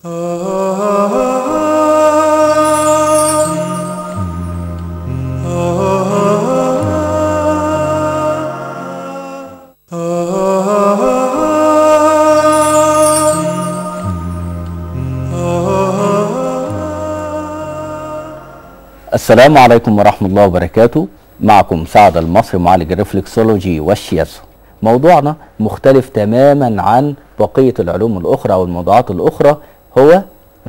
السلام عليكم ورحمة الله وبركاته. معكم سعد المصري معالج ال reflexology والشياسو. موضوعنا مختلف تماما عن بقية العلوم الأخرى أو الموضوعات الأخرى، هو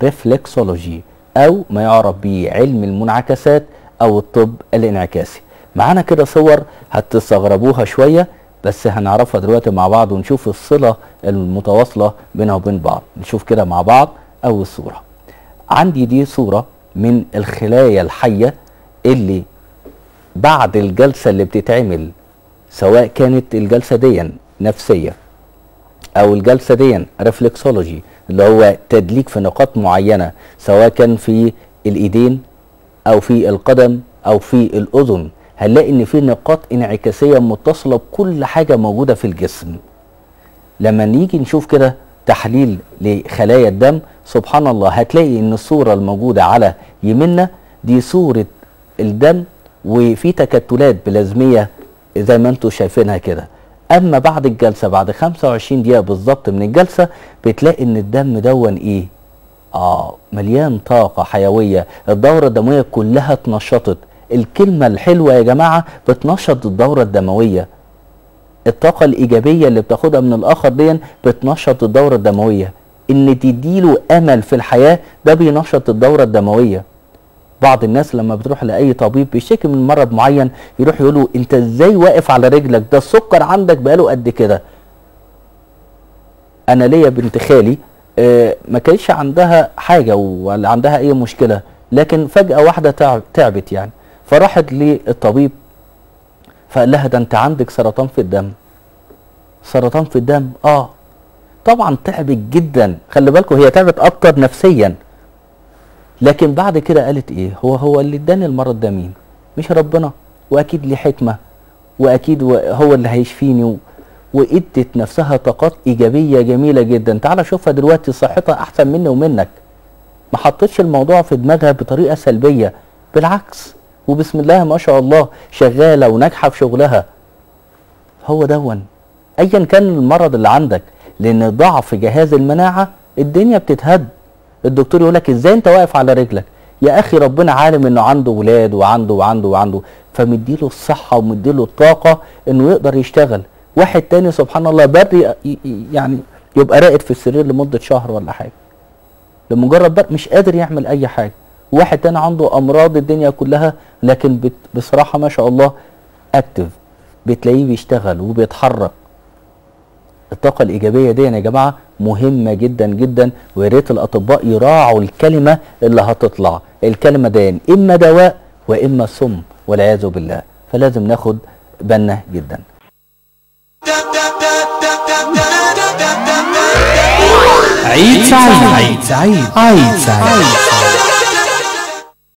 reflexology أو ما يعرف بعلم المنعكسات أو الطب الانعكاسي. معانا كده صور هتستغربوها شوية بس هنعرفها دلوقتي مع بعض ونشوف الصلة المتواصلة بينها وبين بعض. نشوف كده مع بعض. أول صورة عندي دي صورة من الخلايا الحية اللي بعد الجلسة اللي بتتعمل، سواء كانت الجلسة دي نفسية أو الجلسة دي reflexology اللي هو تدليك في نقاط معينة، سواء كان في الإيدين أو في القدم أو في الأذن، هنلاقي إن في نقاط انعكاسية متصلة بكل حاجة موجودة في الجسم. لما نيجي نشوف كده تحليل لخلايا الدم، سبحان الله هتلاقي ان الصورة الموجودة على يمنا دي صورة الدم وفي تكتلات بلازمية زي ما انتم شايفينها كده. اما بعد الجلسة بعد 25 دقيقة بالظبط من الجلسة بتلاقي ان الدم دون ايه؟ مليان طاقة حيوية، الدورة الدموية كلها اتنشطت. الكلمة الحلوة يا جماعة بتنشط الدورة الدموية. الطاقة الإيجابية اللي بتاخدها من الآخر دي بتنشط الدورة الدموية. إن تديله أمل في الحياة ده بينشط الدورة الدموية. بعض الناس لما بتروح لأي طبيب بيشتكي من مرض معين يروح يقوله أنت إزاي واقف على رجلك؟ ده السكر عندك بقاله قد كده. أنا ليا بنت خالي ما كانش عندها حاجة ولا عندها أي مشكلة، لكن فجأة واحدة تعبت يعني، فراحت للطبيب فقال لها ده انت عندك سرطان في الدم. سرطان في الدم؟ طبعا تعبت جدا. خلي بالكم هي تعبت اكتر نفسيا، لكن بعد كده قالت ايه؟ هو اللي اداني المرض ده مين؟ مش ربنا، واكيد ليه حكمه، واكيد هو اللي هيشفيني. وادت نفسها طاقات ايجابية جميلة جدا. تعالى شوفها دلوقتي صحتها احسن مني ومنك. ما حطتش الموضوع في دماغها بطريقة سلبية، بالعكس، وبسم الله ما شاء الله شغالة وناجحة في شغلها. هو دون ايا كان المرض اللي عندك، لان ضعف جهاز المناعة الدنيا بتتهد. الدكتور يقول لك ازاي انت واقف على رجلك؟ يا اخي ربنا عالم انه عنده ولاد وعنده وعنده وعنده، فمديله الصحة ومديله الطاقة انه يقدر يشتغل. واحد تاني سبحان الله بري يعني يبقى راقد في السرير لمدة شهر ولا حاجة، لمجرد بقى مش قادر يعمل اي حاجة. واحد تاني عنده امراض الدنيا كلها، لكن بصراحة ما شاء الله اكتف، بتلاقيه بيشتغل وبيتحرك. الطاقة الايجابية دي يا جماعة مهمة جدا جدا، ويا ريت الاطباء يراعوا الكلمة اللي هتطلع. الكلمة دي اما دواء واما سم والعياذ بالله، فلازم ناخد بالنا جدا. عيد سعيد، عيد سعيد، عيد سعيد.